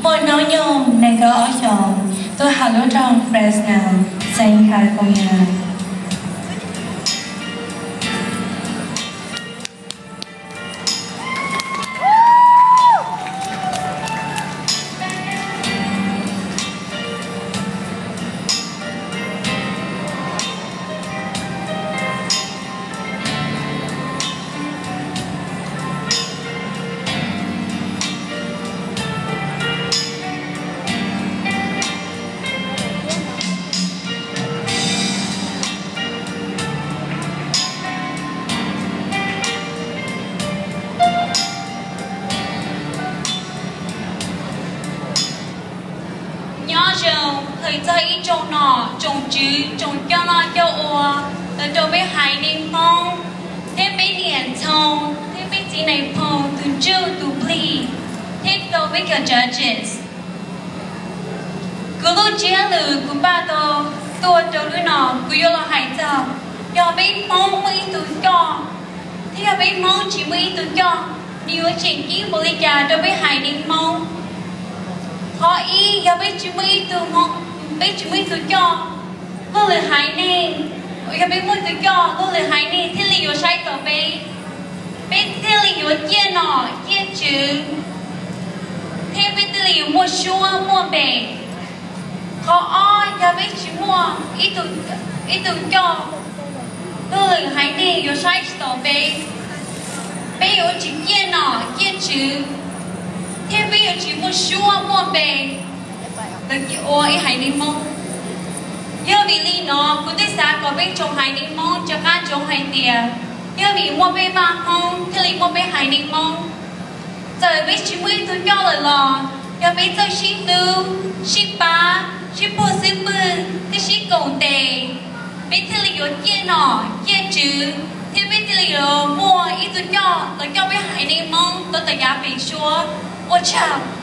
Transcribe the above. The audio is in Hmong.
Muaj hnub nyoog nees nkaum ob xyoos, tuaj hauv lub nroog Fresno, xeev California. Nyob zoo, hais txog ib tsoom nom, tsoom tswv, tsoom coj noj coj ua, los rau peb haiv neeg Hmoob, thiab peb niam ntxhoo, thiab peb txiv nais phoo, tus ntsuj tus plig, thiab rau peb cov judges. Kuv lub ntsiab lus kuv npaj tau tuaj rau hnub no, kuv yuav los hais txog, yog peb Hmoob muaj ib tug coj, thiab yog peb Hmoob tsis muaj ib tug coj, nws yuav tseem ceeb npaum li cas rau peb haiv neeg Hmoob. Qhov ib, yog peb tsis muaj ib tug, peb tsis muaj ib tug coj, luag lwm haiv neeg, yog peb muaj ib tug coj, luag lwm haiv neeg thiaj li yuav saib taus peb, peb thiaj li yuav ciaj nom ciaj tswv, thiab peb thiaj li yuav muaj suab muaj npe. Qhov ob, yog peb tsis muaj ib tug coj, luag lwm haiv neeg yuav saib tsis taus peb, peb yuav tsis ciaj nom ciaj tswv, thiab peb yuav tsis muaj suab muaj npe ua ib haiv neeg Hmoob. Yog vim li no kuv thiaj xav kom peb tsoom haiv neeg Hmoob rov qab ntsoov hais tias, yog vim muaj peb vaj Hmoob thiaj li muaj peb haiv neeg Hmoob. Txawm peb tsis muaj ib tug coj lawm los, yog peb txawj sib hlub, sib pab, sib puag xwb pwg thiab sib koom tes, peb thiaj li yuav ciaj nom ciaj tswv, thiab peb thiaj li yuav muaj ib tug coj los coj peb haiv neeg Hmoob rau tom yav pem suab. Ua tsaug.